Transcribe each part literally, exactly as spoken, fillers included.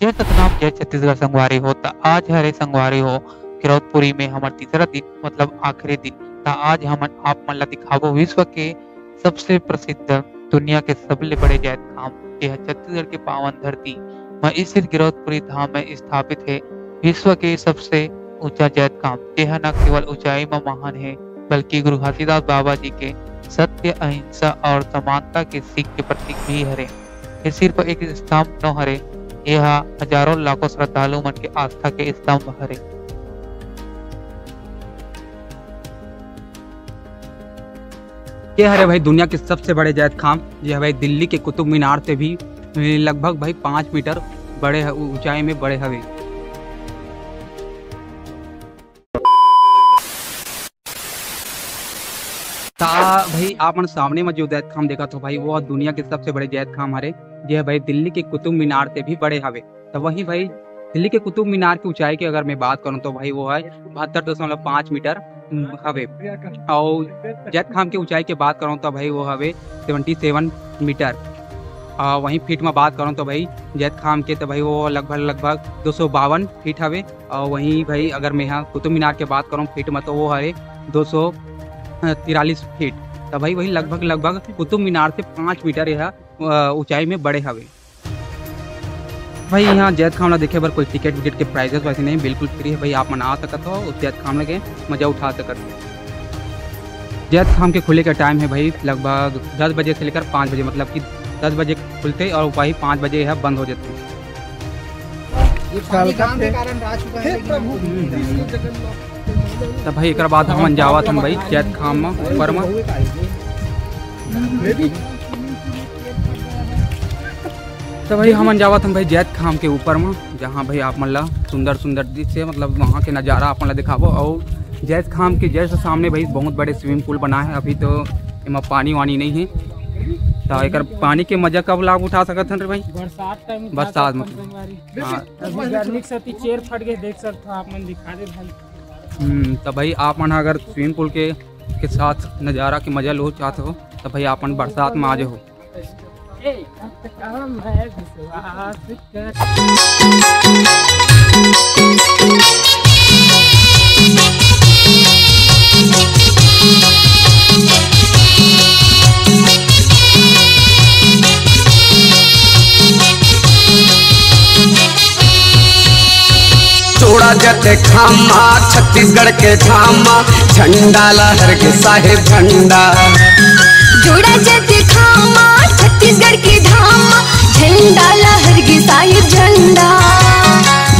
जय सतनाम, जय छत्तीसगढ़ संगवारी हो। त आज हरे संगवारी हो गिरौदपुरी में हमर तीसरा दिन, मतलब आखिरी दिन। त आज हमन आप मन ला दिखाबो विश्व के सबसे प्रसिद्ध, दुनिया के सबले बड़े जैतखाम, जे ह छत्तीसगढ़ के पावन धरती म स्थित गिरौदपुरी धाम में स्थापित हे। विश्व के सबसे ऊंचा जैतखाम, जे ह न केवल ऊंचाई म महान हे, बल्कि गुरु घासीदास बाबा जी के सत्य, अहिंसा और समानता के सीख के प्रतीक भी हरे। ये सिर्फ एक स्तंभ न हरे, ये ह हजारों लाखों श्रद्धालु मन के आस्था के स्तंभ हरे। ये हरे भाई दुनिया के सबसे बड़े जैतखाम, ये हवे दिल्ली के कुतुब मीनार से भी लगभग भाई पाँच मीटर बड़े ह-, ऊंचाई में बड़े हवे। ता भाई, आप मन सामने में जो जैतखाम देखत हो भाई, वो दुनिया के सबसे बड़े जैतखाम हरे, जे भाई दिल्ली के कुतुब मीनार से भी बड़े हवे। तो वही भाई, दिल्ली के कुतुब मीनार की ऊंचाई की अगर मैं बात करूं तो भाई, वो है बहत्तर दशमलव पाँच मीटर, हम्म, हवे। और जैतखाम की ऊंचाई की बात करूं तो भाई, वो हवे सेवेंटी सेवन मीटर। और वहीं फीट में बात करूं तो भाई, जैतखाम के तो भाई, वो लगभग, लगभग दो सौ बावन फीट हवे। और वहीं भाई, अगर मैं यहाँ कुतुब मीनार के बात करूँ फीट में, तो वो हरे दो सौ तिरालीस फीट। तो भाई, वही लगभग, लगभग कुतुब मीनार से पाँच मीटर यह, अ, ऊंचाई में बड़े हवे। भाई, यहाँ जैतखाम ला देखे बर कोई टिकट विकेट के प्राइजेस वैसे नहीं, बिल्कुल फ्री है भाई। आप मन आ सकत हो, उस जैतखाम ला के मजा उठा सकत हो। जैतखाम के खुले का टाइम है भाई, लगभग दस बजे से लेकर पाँच बजे, मतलब कि दस बजे खुलते और वही पाँच बजे यह बंद हो जाते। ये पानी कलकत्ते। गांव के कारण रह चुका है, हे लेकिन प्रभु, आपको नहीं मिला। कृष्ण जगन्नाथ। त भाई, एकर बाद हमन जावत हन भाई जैतखाम म ऊपर म। त भाई, हमन जावत हन भाई जैतखाम के ऊपर म, जहाँ भाई आप मन ला सुंदर सुंदर दृश्य, मतलब वहाँ के नज़ारा आप मन ला दिखाबो। और जैतखाम के जस्ट सामने भाई बहुत बड़े स्विमिंग पूल बना है। अभी तो एमा पानी वानी नहीं है, त एकर पानी के मजा कब लाभ उठा सकत हन रे भाई? बरसात टाइम उठा बरसात सकत हन में। संगवारी। हाँ। अभी गर्मी के सेती चेर फट गए, देख सकत हो आप मन, दिखा दे भाई। हम्म, त भाई, आप मन अगर स्विमिंग पूल के, के साथ नज़ारा के मजा लो चाहत हो, त भाई, आप मन बरसात में आ जाओ। ए, अब तो काम है विश्वास कर। जोड़ा जैतखाम मा, छत्तीसगढ़ के धाम मा, झंडा लहर के साहेब झंडा। जोड़ा जैतखाम मा, छत्तीसगढ़ के धाम मा, झंडा लहर के साहेब झंडा।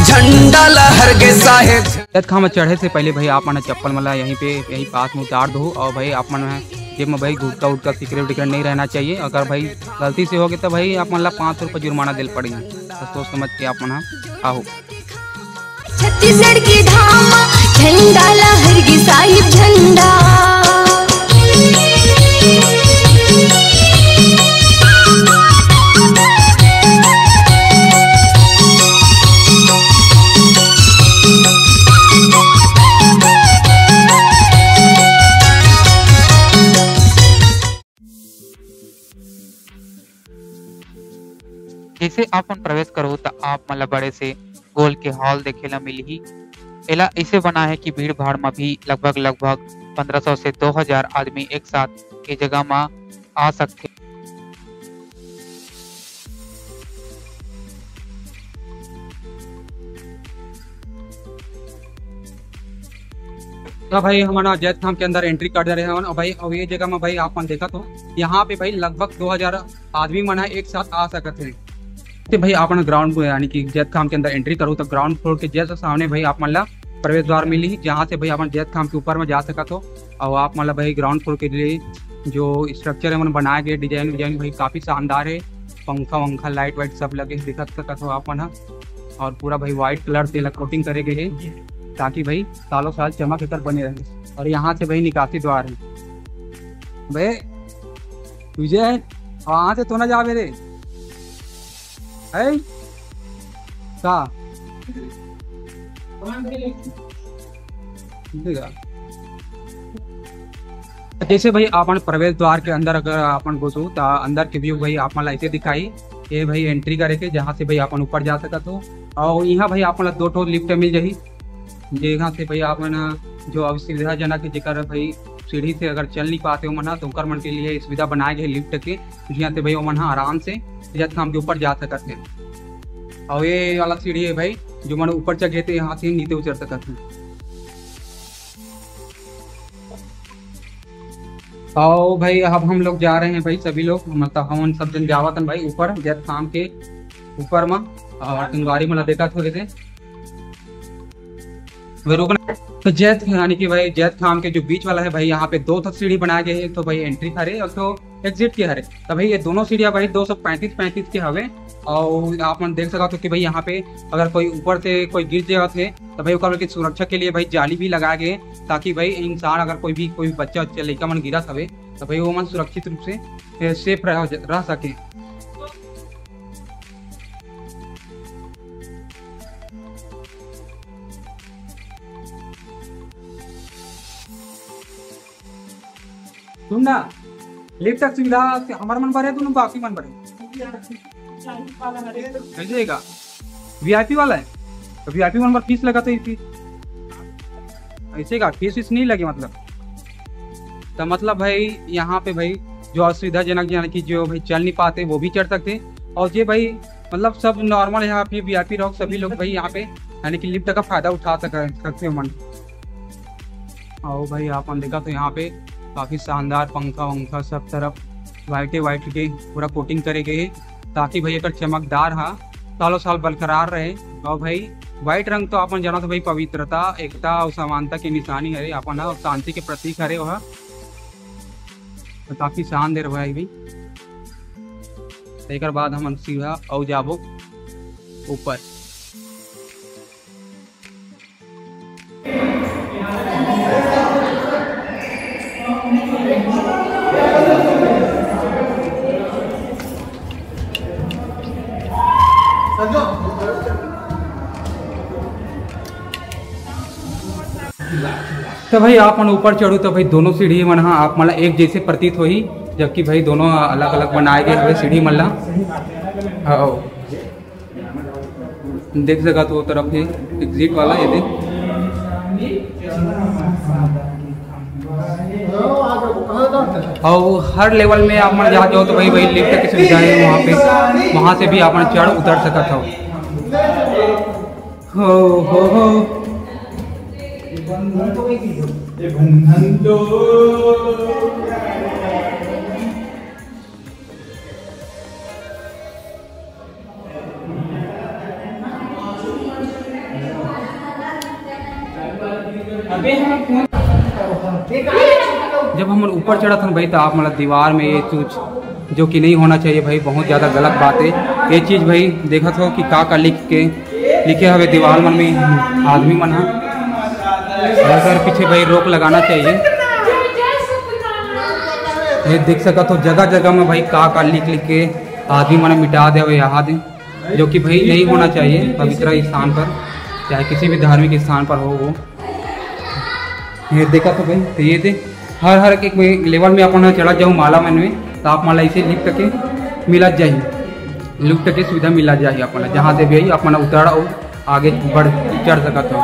झंडा लहर के साहेब। जैतखाम में चढ़े से पहले भाई, आप मन चप्पल मन ला यहीं पे, यहीं पास में उतार दो। और भाई, आप मन जेब में भाई गुटखा उटखा, सिगरेट विगरेट नहीं रहना चाहिए। अगर भाई गलती से हो गए तो भाई, आप मन ला पाँच सौ रुपये जुर्माना देल पड़ेगा। तो सोच समझ के आप मन ह आहो। छत्तीसगढ़ के धाम, झंडा लहर के साहेब झंडा। जैसे आप मन प्रवेश करहु, त आप मन ला बड़े से गोल के हॉल देखे ला मिलही। एला ऐसे बना है कि भीड़ भाड़ म भी लगभग, लगभग पंद्रह सौ से दो हज़ार आदमी एक साथ ये जगह म आ सकथे। तो भाई, हमन जैतखाम के अंदर एंट्री कर दे रहे हन। और भाई, अब ये जगह में भाई, आप मन देखत हो, यहाँ पे भाई, लगभग दो हज़ार आदमी मन ह एक साथ आ सकत हे। तो भाई, आप मन ग्राउंड, यानी कि जैतखाम के अंदर एंट्री करो, तो ग्राउंड फ्लोर के जस्ट सामने भाई, आप मन ला प्रवेश द्वार मिली, जहाँ से भाई, आप मन जैतखाम के ऊपर में जा सकत हो। और आप मन ला भाई, ग्राउंड फ्लोर के लिए जो स्ट्रक्चर है, मन बनाए गए, डिजाइन विजाइन भाई, काफी शानदार है। पंखा वंखा, लाइट वाइट सब लगे, दिखत सकत हो आप मन ह। और पूरा भाई, व्हाइट कलर से एला कोटिंग करे गए है, ताकि भाई, सालों साल चमक एकर बने रहे। और यहाँ से भाई, निकासी द्वार है। बे विजय, वहां से तो ना जावे रे, है का? ठीक है। जैसे भाई, अपन प्रवेश द्वार के अंदर अगर अपन घुसू, त अंदर के व्यू भाई, आप मन ला ऐसे दिखाई। ये भाई एंट्री करे के, जहाँ से भाई अपन ऊपर जा सकत हो। और यहाँ भाई अपन ला दो ठो लिफ्ट मिल जाही, जहाँ से भाई अपन जो असुविधाजनक है, जेकर भाई सीढ़ी से अगर चल नहीं पाते ओमन ह, तो ओकर मन के लिए सुविधा बनाए गए लिफ्ट के, जिहाँ से भाई ओमन ह आराम से जैतखाम के ऊपर जा सकत है। और ये वाला सीढ़ी है भाई, जो मन ऊपर चढ़े थे, यहाँ से नीचे उतर सकत है। आओ भाई, अब हम लोग जा रहे हैं भाई, सभी लोग, मतलब हमन सब जन जावत हन भाई ऊपर जैतखाम के ऊपर म। और संगवारी मन ला देखत हो थे, वे रुकना। तो जैत, यानी कि भाई जैतखाम के जो बीच वाला है भाई, यहाँ पे दो ठो सीढ़ी बनाए गए हैं, तो भाई एंट्री हरे और तो एग्जिट के हरे। तो भाई ये दोनों सीढ़ियाँ भाई दो सौ पैंतीस पैंतीस के हवे। और आप मन देख सकत हो कि भाई यहाँ पे अगर कोई ऊपर से कोई गिर जावत है, तो भाई ओकर के सुरक्षा के लिए भाई जाली भी लगाए गए, ताकि भाई इंसान अगर कोई भी, कोई बच्चा उच्चा लइका मन गिरत हवे, तो भाई वो मन सुरक्षित रूप से, ए, सेफ रह, रह सके। सुन ना, लिफ्ट तक सुविधा से हमर मन भरे, दोनों बाकी मन भरे। कैसे का? वीआईपी वाला है, तो वीआईपी मन बर फीस लगा, तो फीस ऐसे का फीस वीस नहीं लगे, मतलब। तो मतलब भाई, यहाँ पे भाई जो असुविधाजनक, यानी कि जो भाई चल नहीं पाते, वो भी चढ़ सकते, और जे भाई मतलब सब नॉर्मल यहाँ पे वीआईपी रहो, सभी लोग भाई यहाँ पे यानी कि लिफ्ट का फायदा उठा सक-, सकते हो मन। और भाई आप मन देखा तो यहाँ पे काफी शानदार पंखा वंखा, सब तरफ व्हाइटे व्हाइट के पूरा कोटिंग करे गए हे, ताकि भाई एकर चमकदार हा सालों साल बरकरार रहे। और भाई व्हाइट रंग तो आप मन जाना तो भाई पवित्रता, एकता और समानता के निशानी हरे, अपन हा शांति के प्रतीक हरे वह। तो काफी शानदार भाई भी। तो एकर बाद हमन सीधा अउ जाबो ऊपर। तो भाई आप मन ऊपर चढ़ू तो भाई दोनों सीढ़ी मन ह आप मन ला एक जैसे प्रतीत होही, जबकि भाई दोनों अलग-अलग बनाए गए हवे सीढ़ी मन ला। हाँ, देख सकत हो वो तरफ हे एग्जिट वाला, ये दे। और हर लेवल में आप मन जात हो तो भाई, भाई लिफ्ट की सुविधा है वहाँ पे, वहाँ से भी आप मन चढ़ उतर सकत हो। हो, हो, हो। जब हमन ऊपर चढ़त हन भाई, तो आप मन ला दीवार में ये चीज जो कि नहीं होना चाहिए भाई, बहुत ज्यादा गलत बात है ये चीज भाई। देखत हो कि का का लिख के लिखे हवे दीवार मन में, आदमी मन ह। अगर पीछे भाई रोक लगाना चाहिए। ये देख सकत हो जगह जगह में भाई का का लिख लिख के आदमी मन मिटा दे हवे यहाँ दे, जो कि भाई नहीं होना चाहिए पवित्र स्थान पर, चाहे किसी भी धार्मिक स्थान पर हो वो। ये देखा तो भाई, तो ये दे हर हर एक लेवल में अपन चढ़त जाऊँ माला मन में, तो आप मन ला ऐसे लिफ्ट के मिलत जाही, लिफ्ट के सुविधा मिलत जाही अपन ला, जहाँ से भी आई अपन उतर और आगे बढ़ चढ़ सकत हो।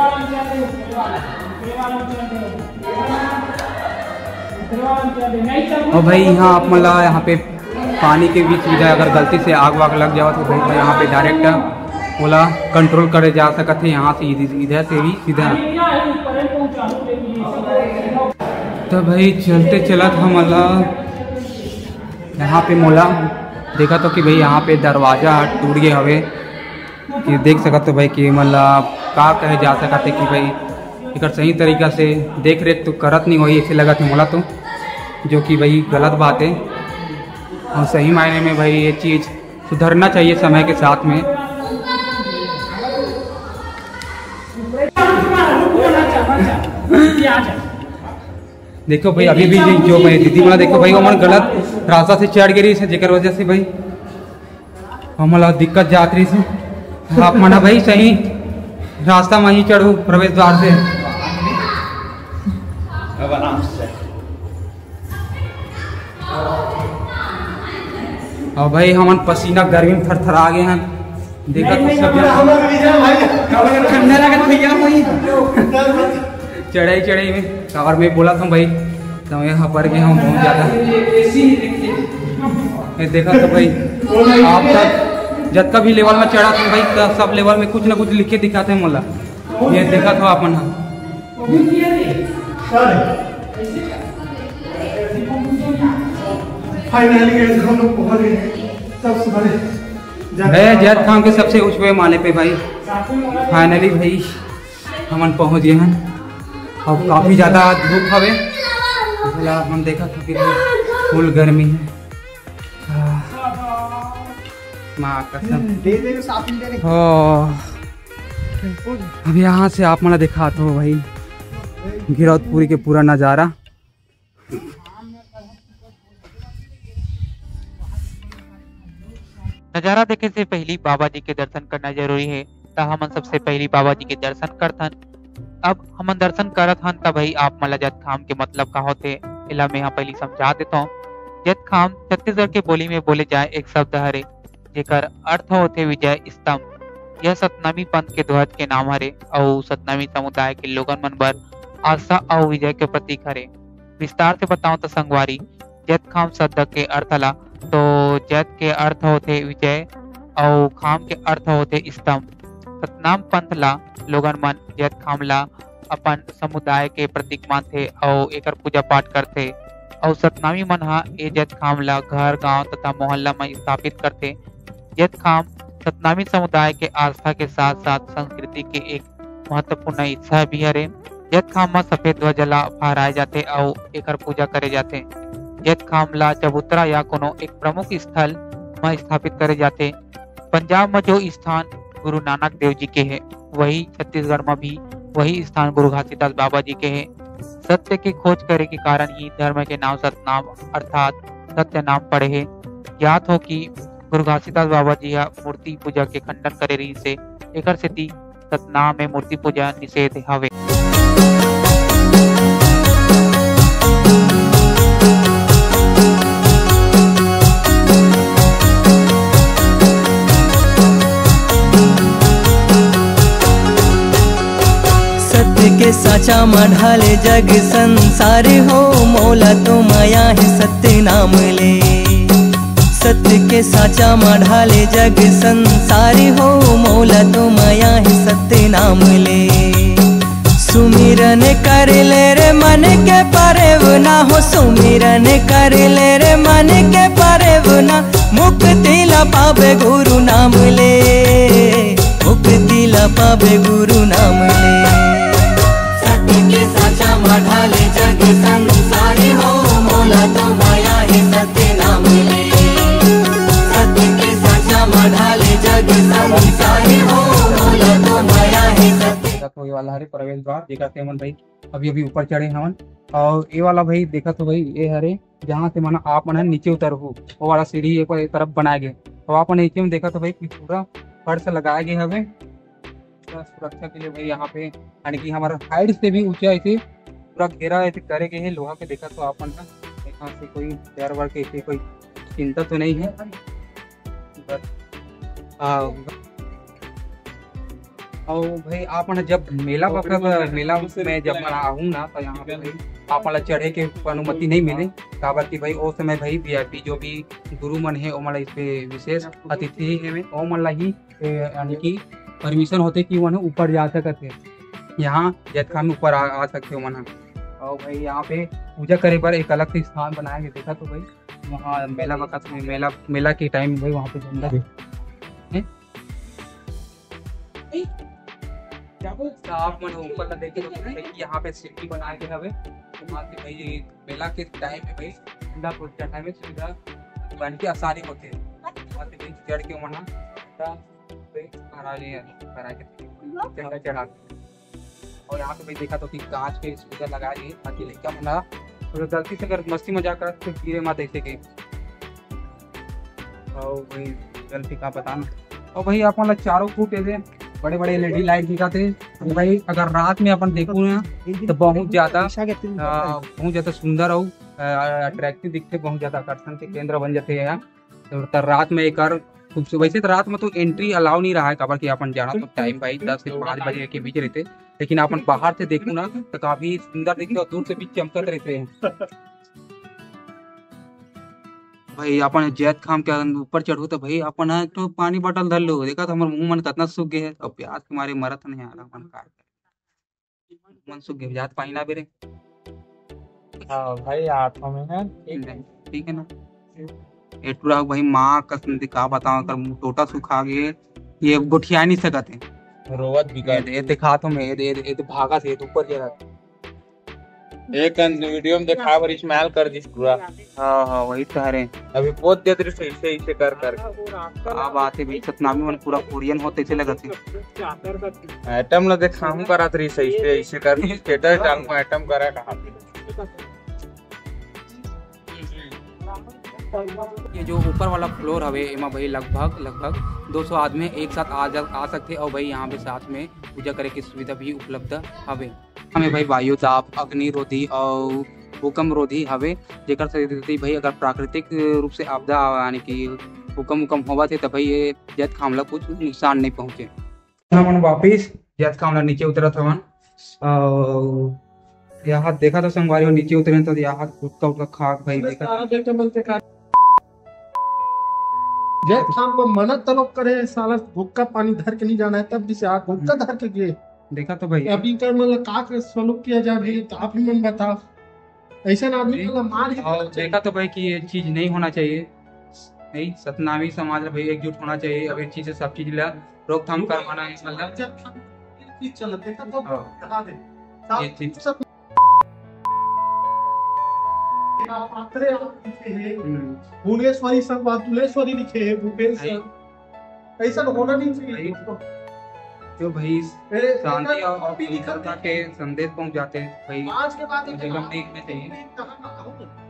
और भाई यहाँ आप मन ला यहाँ पे पानी के भी सुविधा, अगर गलती से आग वाग लग जावत हो भाई, तो यहाँ पे डायरेक्ट ओला कंट्रोल करे जा सकत है यहाँ से, इधर, इधर से भी सीधा। तो भाई चलते चलत हमन ला यहाँ पे मोला देखा तो कि भाई यहाँ पे दरवाजा ह टूट गए हवे। ये देख सकत हो भाई कि मतलब का कहे जा सकत है कि भाई एकर सही तरीका से देख रेख तो करत नहीं होही, ऐसे लगत है मोला तो, जो कि भाई गलत बात है। और सही मायने में भाई ये चीज़ सुधरना चाहिए समय के साथ में। देखो भाई, अभी भी जो मैं दीदी मन ला देखो भाई, ओमन गलत रास्ता से चढ़ गे रहिस हे, जेकर वजह से भाई हमन ला दिक्कत जात रहिस हे। आप मन ह भाई सही रास्ता म ही चढ़ू प्रवेश द्वार से। अब आराम से। अउ भाई, हमन पसीना गर्मी में थरथरा गे हन। देखा तो सब झन। हमर विजय भाई। हमर ठंडा लगत भैया भाई। चढ़ाई चढ़ाई में काबर में बोला था भाई, तो मैं हपर गे हंव बहुत ज्यादा। ये देखा तो भाई, आप तक जतका भी लेवल में चढ़ा था भाई, त सब लेवल में कुछ ना कुछ लिखे दिखाते हैं मोला। ये देखा था अपन ह। Finally guys, हम लोग पहुंच गए हैं। सब सुबह जय जैतखाम के सबसे ऊंचे माले पे भाई, finally भाई हमन पहुंच गए हैं। अब काफी ज्यादा धूप हवे, मतलब हम देखा था कि full गर्मी है। आह, माँ कसम। दे दे साफ दे दे। ओ, अब यहाँ से आप मन ला दिखात हो भाई गिरौदपुरी के पूरा नजारा। नजारा देखे से पहली बाबा जी के दर्शन करना जरूरी है, त हमन सबसे पहली बाबा जी के दर्शन करथन। अब हमन दर्शन करत हन, त भाई आप मन ला जैतखाम के मतलब का होथे, एला मैं ह पहली समझा देथौं। जैतखाम छत्तीसगढ़ के बोली में बोले जाए एक शब्द हरे, जेकर अर्थ होथे विजय स्तंभ। यह सतनामी पंथ के ध्वज के नाम हरे अउ सतनामी समुदाय के लोगन मन बर आस्था अउ विजय के प्रतीक हरे। विस्तार से बताओ त संगवारी, जैतखाम शब्द के अर्थ ला, तो जैत के अर्थ होथे विजय अउ खाम के अर्थ होथे स्तंभ। सतनाम पंथ ला लोगन मन जैतखाम ला अपन समुदाय के प्रतीक मानथे अउ एकर पूजा पाठ करथे। अउ सतनामी मन ह ए जैतखाम ला घर, गांव तथा मोहल्ला म स्थापित करथे। जैतखाम सतनामी समुदाय के आस्था के साथ-साथ संस्कृति के एक महत्वपूर्ण हिस्सा भी हरे। जैतखाम म सफेद ध्वजा ला फहराए जाथे अउ एकर पूजा करे जाथे। जैतखाम ला चबूतरा या कोनो एक प्रमुख स्थल म स्थापित करे जाथे। पंजाब म जो स्थान गुरु नानक देव जी के हे, वही छत्तीसगढ़ म भी वही स्थान गुरु घासीदास बाबा जी के हे। सत्य के खोज करे के कारण ही धर्म के नाम सतनाम अर्थात सत्य नाम पड़े हे। ज्ञात हो कि गुरु घासीदास बाबा जी ह मूर्ति पूजा के खंडन करे रहिस हे, एकर सेती सतनाम में मूर्ति पूजा निषेध हवे। सत्य के साचा म ढाले जग संसार हो, मोला तो मया हे सत्य नाम ले। सत्य के साचा म ढाले जग संसार हो, मोला तो मया हे सत्य नाम ले। सुमिरन कर ले रे मन के परेव ना हो, सुमिरन कर ले रे मन के परेव ना, मुक्ति ला पाबे गुरु नाम ले, मुक्ति ला पाबे गुरु नाम ले। सत्य के साचा म ढाले जग संसारी हो, मोला तो मया हे सत्य नाम ले। सत्य के साचा म ढाले जग संसारी हो, मोला तो मया हे सत्य। तो ये वाला हरे प्रवेश द्वार, जेकर से हमन भाई अभी अभी ऊपर चढ़े हवन। और ये वाला भाई देखत हो भाई, ये हरे जहाँ से मन आप मन ह नीचे उतरहू, वो वाला सीढ़ी एक, एक तरफ बनाए गए। तो आप मन नीचे में देखत हो भाई कि पूरा फर्श लगाए गए हवे। पूरा सुरक्षा के लिए भाई यहाँ पे, यानी कि हमारा हाइट से भी ऊंचा ऐसे पूरा घेरा ऐसे करे गए है लोहा के। देखत हो आप मन ह, यहाँ से कोई डर वर के ऐसे कोई चिंता तो नहीं है। बस, हाँ। और भाई आप मन जब मेला बखत, मेला में जब मन आहू ना, तो यहाँ पे भाई आप मन ला चढ़े के अनुमति नहीं मिले, काबर कि भाई ओ समय भाई वीआईपी जो भी गुरु मन हे, ओमन ला इस पे विशेष अतिथि हे, ओमन ला ही, ए, यानी कि परमिशन होथे कि ओमन ऊपर जा सकत हे। यहाँ जैतखाम में ऊपर आ, आ सकथे ओमन ह। और भाई यहाँ पे पूजा करे बर एक अलग से स्थान बनाए हे, देखा तो भाई वहाँ मेला बखत में, मेला, मेला के टाइम में भाई वहाँ पे झंडा है। तो आप मन ऊपर ला देखे तो भाई यहाँ पे सीढ़ी बनाए गए हवे, वहाँ से भाई मेला के टाइम में भाई झंडा पूजा टाइम में सुविधा बन के आसानी होथे। वहाँ से भाई चढ़ के वहाँ का भाई महाराज जी करा के झंडा चढ़ा। और यहाँ पे भाई देखा तो कि कांच के स्पीकर लगा दिए ताकि लड़का मन ला, तो गलती से अगर मस्ती मजाक करत तो गिरे मत ऐसे के। और भाई गलती का बताना। और भाई आप मन ला चारों फुट ऐसे बड़े बड़े एलईडी लाइट दिखाते हैं। तो भाई अगर रात में अपन देखू ना तो बहुत ज्यादा, आ, बहुत ज्यादा सुंदर और अट्रैक्टिव दिखते, बहुत ज्यादा आकर्षण के केंद्र बन जाते हैं यहाँ। तो, तो रात में एकर खूबसूरत, वैसे तो रात में तो एंट्री अलाउ नहीं रहा है, काबर कि अपन जाना तो टाइम भाई दस से पाँच बजे के बीच रहते, लेकिन अपन बाहर से देखू ना तो काफी सुंदर दिखते और दूर से भी चमकत रहते हैं। भाई अपन जैतखाम के ऊपर चढ़ू तो भाई अपन एक ठो पानी बॉटल धर लो, देखा तो हमारे मुंह मन कितना सूख गए है और प्यास के मारे मरत नहीं आ रहा मन का। मन सूख गए, जात पानी ना बेरे। हाँ भाई, आठ में है। ठीक है ना? ये टूरा भाई माँ कसम से का बताओ, कर मुंह टोटा सुखा गए, ये गोठिया नहीं सकत है। रोवत भी ये कर। दे, दिखा तो मैं, ये दे, ये तो भागा से, ये तो ऊपर गिरा। एक अंत वीडियो में दिखा बार स्माइल कर दिस पूरा। हाँ, हाँ, वही तो हरे। अभी पोत देत रहिस ऐसे, ऐसे कर कर। का बात है भाई, सतनामी मन पूरा कोरियन होत ऐसे लगत है। आइटम ला देख, हम करत रहिस ऐसे, ऐसे कर स्टेटस डाल को आइटम करा कहा। ये जो ऊपर वाला फ्लोर हवे, एमा भाई लगभग, लगभग दो सौ आदमी एक साथ आ जा, आ सकथे और भाई यहाँ पे साथ में पूजा करे की सुविधा भी उपलब्ध हवे। हमें भाई वायु दाब, अग्निरोधी और भूकंप रोधी हवे, जेकर सेती भाई अगर प्राकृतिक रूप से आपदा यानी कि भूकंप उकंप होवत हे, त भाई ये जैतखाम ला कुछ नुकसान नहीं पहुँचे। हमन वापिस जैतखाम ला नीचे उतरत हवन। अउ यहाँ देखा तो संगवारी हो, नीचे उतरे तो यहाँ गुटका उटका खा के भाई देखा। जैतखाम को मना तलोक करे, साला गुटका पानी धर के नहीं जाना है, तब जिसे आ गुटका धर के गए। देखा तो भाई। अभी कर मतलब का कर सलूक किया जाए भाई, तो आप ही मन बताओ। ऐसा आदमी जी। को मार ही और देना चाहिए। देखा तो भाई कि ये चीज नहीं होना चाहिए, नहीं, सतनामी समाज ला भाई एकजुट होना चाहिए। अब ये चीज, सब चीज ला रोकथाम करवाना है, मतलब। जब चीज चलत है, तब तो हाँ। हटा दे। ये चीज। सब पात्रे आप लिखे हैं, हम्म। भुवनेश्वरी सब बात, भुवनेश्वरी लिखे हैं, भूपेश नहीं। सर। ऐसा तो होना नहीं चाहिए। नहीं। जो भाई ए, शांति एकर और, और भी लिखत पवित्रता है। के संदेश पहुंचाते हैं भाई, आज के बाद मुझे कम नहीं चाहिए।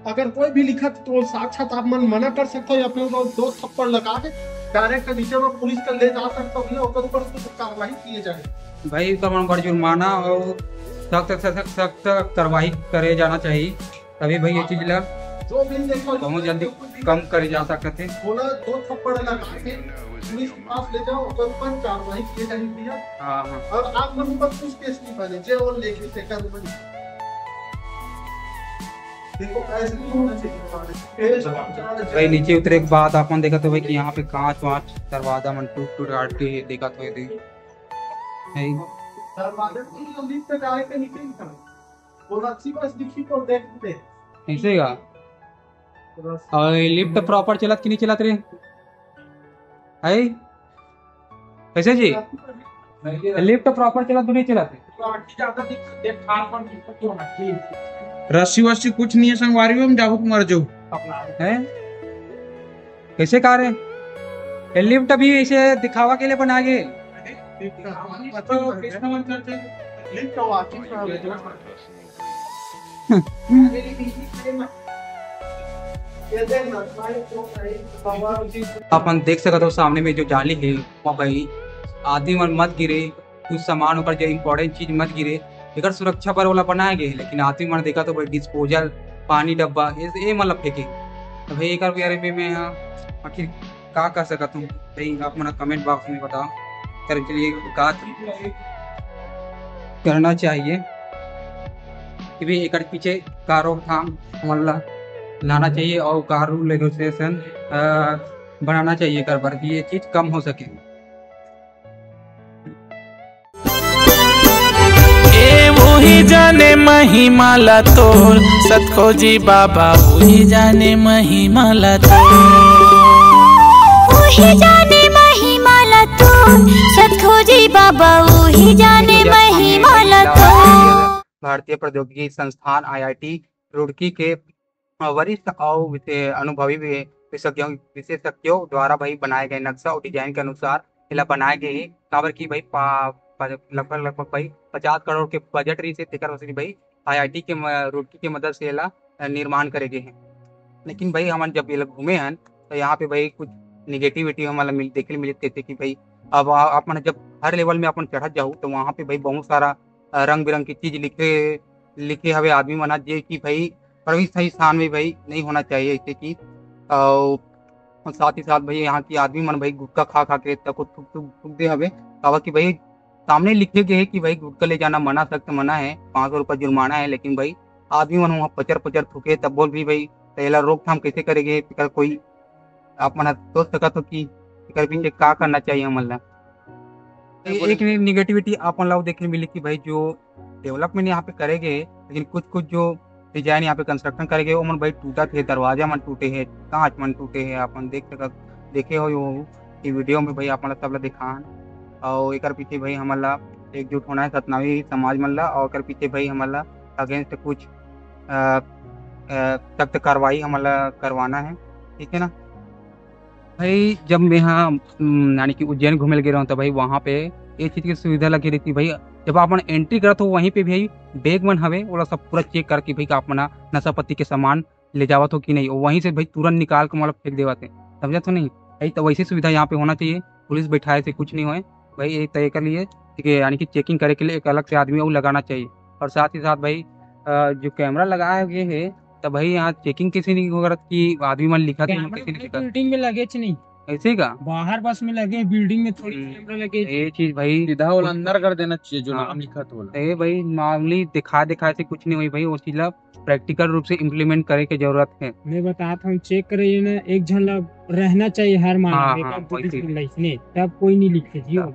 अगर कोई भी लिखत तो साक्षात आप मन मना कर सकते हो या फिर वो दो थप्पड़ लगा के डायरेक्ट नीचे में पुलिस का ले जा सकते हो, ओकर ऊपर कुछ कार्रवाई किए जाए। भाई, ओकर मन पर जुर्माना और सख्त से सख्त, सख्त कार्रवाई करे जाना चाहिए। तभी भाई ये चीज ला जो भी देखो, बहुत जल्दी कम करे जा सकत हे। थोड़ा दो थप्पड़ लगा के पुलिस के पास ले जाओ, ओकर ऊपर कार्रवाई किए जाए भैया। हाँ, हाँ। और आप मन ऊपर कुछ केस नहीं बने, जे वो लेके से कर बने। देखो, ऐसे नहीं होना चाहिए। भाई, नीचे उतरे के बाद अपन देखा तो भाई कि यहाँ पे कांच वांच दरवाजा मन टूट टूट काट के देखा तो ये दे। नहीं। दरवाजा टूट, लिफ्ट पे जाए के निकल था। वो रस्सी बस दिखी तो देखते। ऐसे ही का? बस। और ये लिफ्ट प्रॉपर चलत कि नहीं चलत रे? है? कैसे जी? लिफ्ट प्रॉपर चलत तो नहीं चलत? रस्सी वस्सी कुछ नहीं है संगवारी, हम जाहू मर जाऊ। हैं? कैसे कार है? ये लिफ्ट अभी ऐसे दिखावा के लिए बना के। अपन देख सकत हो सामने में जो जाली है, वो भाई आदमी मन मत गिरे, कुछ सामान ओकर जो इंपॉर्टेंट चीज मत गिरे, एकर सुरक्षा बर ओला बनाए गए हे। लेकिन आदमी मन देखा तो भाई डिस्पोजल, पानी डब्बा, ये, ये मन ला फेंके। तो भाई एकर बारे में मैं, हाँ, आखिर का कह सकत हूँ भाई, आप मन कमेंट बॉक्स में बताओ, एकर के लिए का करना चाहिए कि भाई एकर पीछे का रोकथाम हमन ला लाना चाहिए और का रूल रेगुलेशन, अ, बनाना चाहिए एकर बर कि ये चीज कम हो सके। ए वही जाने महिमा ला तोर, सतखोजी बाबा वही जाने महिमा ला तोर। वही जाने महिमा ला तोर, सतखोजी बाबा वही जाने महिमा ला तोर। भारतीय प्रौद्योगिकी संस्थान, आईआईटी रुड़की के वरिष्ठ अउ विशे-, अनुभवी वि-, विशेषज्ञों, विशेषज्ञों द्वारा भाई बनाए गए नक्शा और डिजाइन के अनुसार एला बनाए गए हे। काबर कि भाई पा-, पा-, लगभग, लगभग भाई पचास करोड़ के बजट रहिस हे, तेकर वजह से भाई आईआईटी के म-, रुड़की के मदद से एला, अ, निर्माण करे गए हे। लेकिन भाई हमन जब एला घूमे हन, तो यहाँ पे भाई कुछ निगेटिविटी हमन ला मिल-, देखे ले मिलिस, जैसे कि भाई अब आ-, आप मन जब हर लेवल में अपन चढ़त जाहू, तो वहाँ पे भाई बहुत सारा, अ, रंग बिरंग की चीज लिखे, लिखे हवे आदमी मन ह, जे कि भाई प्रवेश सही स्थान में भाई नहीं होना चाहिए, जैसे कि, अ, और साथ ही साथ भाई यहाँ की आदमी मन भाई गुटखा खा खा के तको थूक थूक थूक दे हवे। काबर कि भाई सामने लिखे गए है कि भाई गुटखा ले जाना मना, सख्त मना है, पाँच सौ रुपया जुर्माना है, लेकिन भाई आदमी मन वहाँ पचर पचर थूके, तब बोल भी भाई तेला रोकथाम कैसे करेंगे, तेकर कोई आप मन सोच सकत हो कि एकर पीछे का करना चाहिए हमन ला। ये एक नेगेटिविटी आप मन ला देखे मिली कि भाई जो डेवलपमेंट यहाँ पे करे गए, लेकिन कुछ कुछ जो डिजाइन यहाँ पे कंस्ट्रक्शन करे गए, ओमन भाई टूटत हे, दरवाजा मन टूटे हे, कांच मन टूटे हे, आप मन देख सकत, देखे हो यो कि वीडियो में भाई आप मन ला सब ला दिखान। और एकर पीछे भाई हमन ला एकजुट होना है सतनामी समाज मन ला, और एकर पीछे भाई हमन ला अगेंस्ट कुछ अ, अ, सख्त कार्रवाई हमन ला करवाना है, ठीक है ना। भाई जब मैं यहाँ, उम, यानी कि उज्जैन घूमे लगे रहूँ तो भाई वहाँ पे ये चीज़ की सुविधा लगी रहती भाई। जब आप मन एंट्री करत हो वहीं पे भी बैग मन हवे, ओला सब पूरा चेक करके भाई आप मन नशा पत्ती के सामान ले जावत हो कि नहीं, वहीं से भाई तुरंत निकाल के मतलब फेंक देवत है, समझत हो नहीं? भाई तो वैसी सुविधा यहाँ पे होना चाहिए। पुलिस बैठाए से कुछ नहीं होए भाई, एक तय कर लिए, ठीक है, यानी कि चेकिंग करे के लिए एक अलग से आदमी और लगाना चाहिए। और साथ ही साथ भाई अ, जो कैमरा लगाए गए है, तो भाई यहाँ चेकिंग किसी नहीं होगा कि आदमी मन लिखा तो कैमरा किसी नहीं पूरे लिखा। बिल्डिंग में लगे च नहीं। ऐसे का? बाहर बस में लगे, बिल्डिंग में थोड़ी हम्म। कैमरा लगे। ये चीज भाई सीधा वाला अंदर कर देना चाहिए जो हाँ। नाम लिखा तो वाला। ये भाई मामूली दिखा दिखा से कुछ नहीं हुई भाई, वो चीज ला प्रैक्टिकल रूप से इम्प्लीमेंट करे के जरूरत है। मैं बतात हूँ, चेक करे ना, एक झन ला रहना चाहिए हर मामले हाँ, में, हाँ, एक आध दो वही तीन चीज। लाइफ में, तब कोई नहीं लिखे जियो।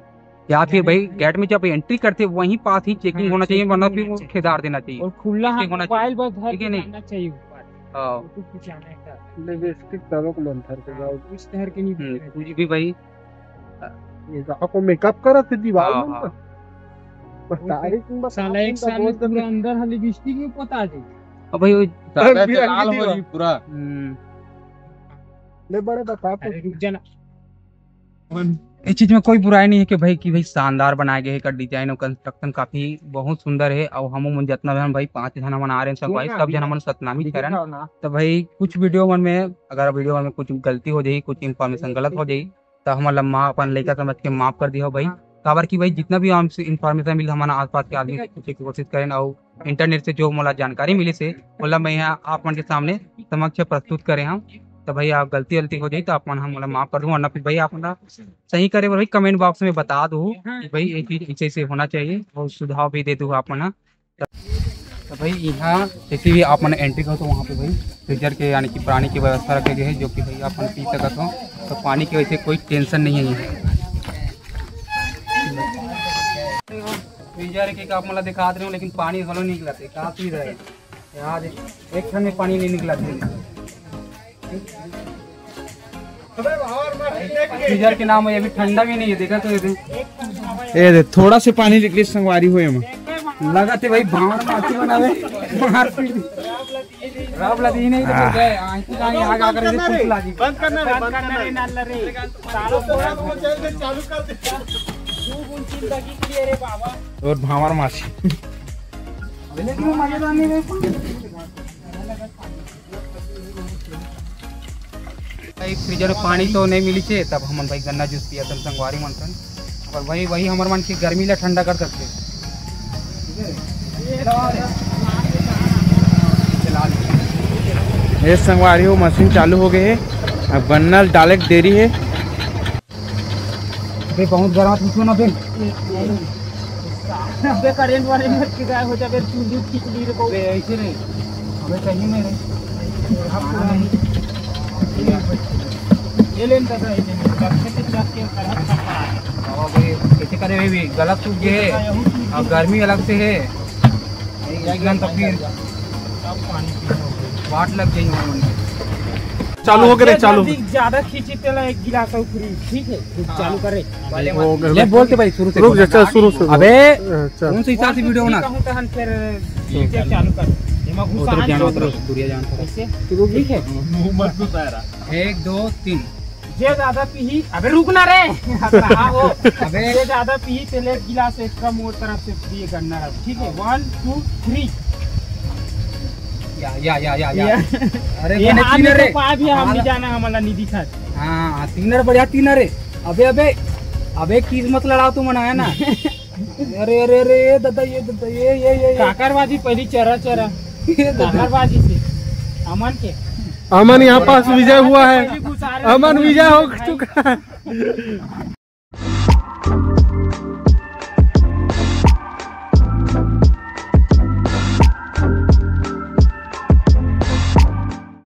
या फिर भाई गेट में जब एंट्री करते वहीं पास ही चेकिंग हाँ, होना चाहिए, चेकिंग वरना फिर होना वो चाहिए। खेदार देना चाहिए। और खुला हाथ चेकिंग होना मोबाइल चाहिए। बस धर ठीक है के नहीं? जाना चाहिए ऊपर। हाँ। फोटो खिंचाना है का। लिपस्टिक तलक मंथर के हाँ, जाओ। उस तरह के नहीं हम्म, दिखना कुछ चाहिए। भी भाई। ये गाँव को मेकअप करा थे दीवार हाँ, में हाँ। तो। बस वो तारीख में बस साला आप एक लोग साल में बोल दे। पूरा अंदर हाली लिपस्टिक में पोता दे। अब भाई वो साला भी तो लाल अंगीठी हो बा। रही पूरा। हम्म। ले बड़े बता तो। अरे रुक जाना। ये चीज में कोई बुराई नहीं है कि भाई, कि भाई शानदार बनाए गए है, एकर डिजाइन और कंस्ट्रक्शन काफी बहुत सुंदर है। और हम मन जितना भी हम भाई पांच झन हमन आ रहे हैं, सब भाई, सब झन हमन सतनामी करन। तो भाई कुछ वीडियो मन में, अगर वीडियो मन में कुछ गलती हो जाही, कुछ इन्फॉर्मेशन गलत हो जाही, तो हमन ला माँ अपन लइका समझ के माफ कर दिहो भाई। हाँ। काबर कि भाई जितना भी हमसे इन्फॉर्मेशन मिले, हमन आसपास के आदमी से पूछे के कोशिश करेन, और इंटरनेट से जो मोला जानकारी मिली से, ओला मैं यहाँ आप मन के सामने समक्ष प्रस्तुत करे हूँ। तो भाई आप गलती गलती हो जाही तो आप मन हम मोला माफ कर दो, वरना फिर भाई आप मन सही करे बर भाई कमेंट बॉक्स में बता दो कि भाई ये चीज ऐसे ऐसे होना चाहिए और सुझाव भी दे दो आप मन। तो भाई यहाँ जैसे भी आप मन एंट्री करो तो वहाँ पे भाई फ्रीजर के यानी कि पानी की व्यवस्था रखे गए है, जो कि भाई आप मन पी सकत हो। तो पानी की वैसे कोई टेंशन नहीं है यहाँ। फ्रीजर के आप मन ला दिखा दे रहे हो, लेकिन पानी घलो नहीं निकलते, का चीज है यार, एक ठन में पानी नहीं निकलते। फ्रीजर के नाम है, अभी ठंडा भी नहीं है, देखा तो ये दे। ये दे, थोड़ा से पानी निकली संगवारी हो एमा। लगा थे भाई, भांवर माटी बनावे, मारपीट। राव लदी नहीं तो हाँ। गए, आंटी का यहाँ आके आकर इसे कुछ लागी। बंद करना रे, बंद करना रे, नाल रे। सालों को चालू कर दे। दो बूंद चीन लगी थी, अरे बाबा। और भांवर मासी। लेकिन वो मजेदार नहीं रहे। भाई फ्रीजर में पानी तो नहीं मिली थे, तब हमन भाई गन्ना जूस पिया तन संगवारी मन तन। और वही, वही हमर मन की गर्मी ला ठंडा कर सकते। ये संगवारी हो, मशीन चालू हो गई है। अब गन्ना डाले के देरी है। अबे बहुत गर्म है, पूछो ना बे। अबे करंट वाले में किदा हो जाबे, तू दूध खींच ली रे बहू। अबे ऐसे नहीं, अबे सही में रे। ये लेन दादा, ये लेन, अच्छे से चक के करत खा। बाबा भाई, कैसे करे भाई, गलत सूख गए है। अब गर्मी अलग से है। एकदम तो फिर वाट लग गई हमारे मन में। चालू हो गए रे, चालू। ज्यादा खींची तेला एक गिलास और फ्री, ठीक है? रुक, हाँ। चालू कर रे। हो गए। ले, बोल के भाई, शुरू से रुक बोल। जा, चल, शुरू से बोल। अबे, अच्छा। कौन सा हिसाब से वीडियो बना? कहूं तहन फिर ठीक है, चालू कर। एमा घुसा उधर जाना, उधर दूरिया जाना। कैसे? रुक। ठीक है? मुंह मत घुसा रहा। एक, दो, तीन। जे ज्यादा पीही, अबे रुक ना रे। हाँ, हो। अबे। जे ज्यादा पीही, तेले एक गिलास एक कम वो तरफ से फ्री करना है, ठीक है? One, two, three। या, या, या, या, या। या। अरे, ये बने हाथ तीन में रे। तो पाया भी हम हाँ। नहीं जाना, हमारा नहीं दिखा। हाँ, तीन रे, बढ़िया तीन रे। अबे, अबे, अबे, किस्मत लड़ाओ तुम मनाया ना। अरे, अरे, अरे, ये दादा, ये दादा, ये, ये, ये, ये। काकरबाजी पहली चरा, चरा। ये दादा। काकरबाजी से। अमन के। अमन यहाँ पास विजय हुआ है। अमन विजय हो चुका है।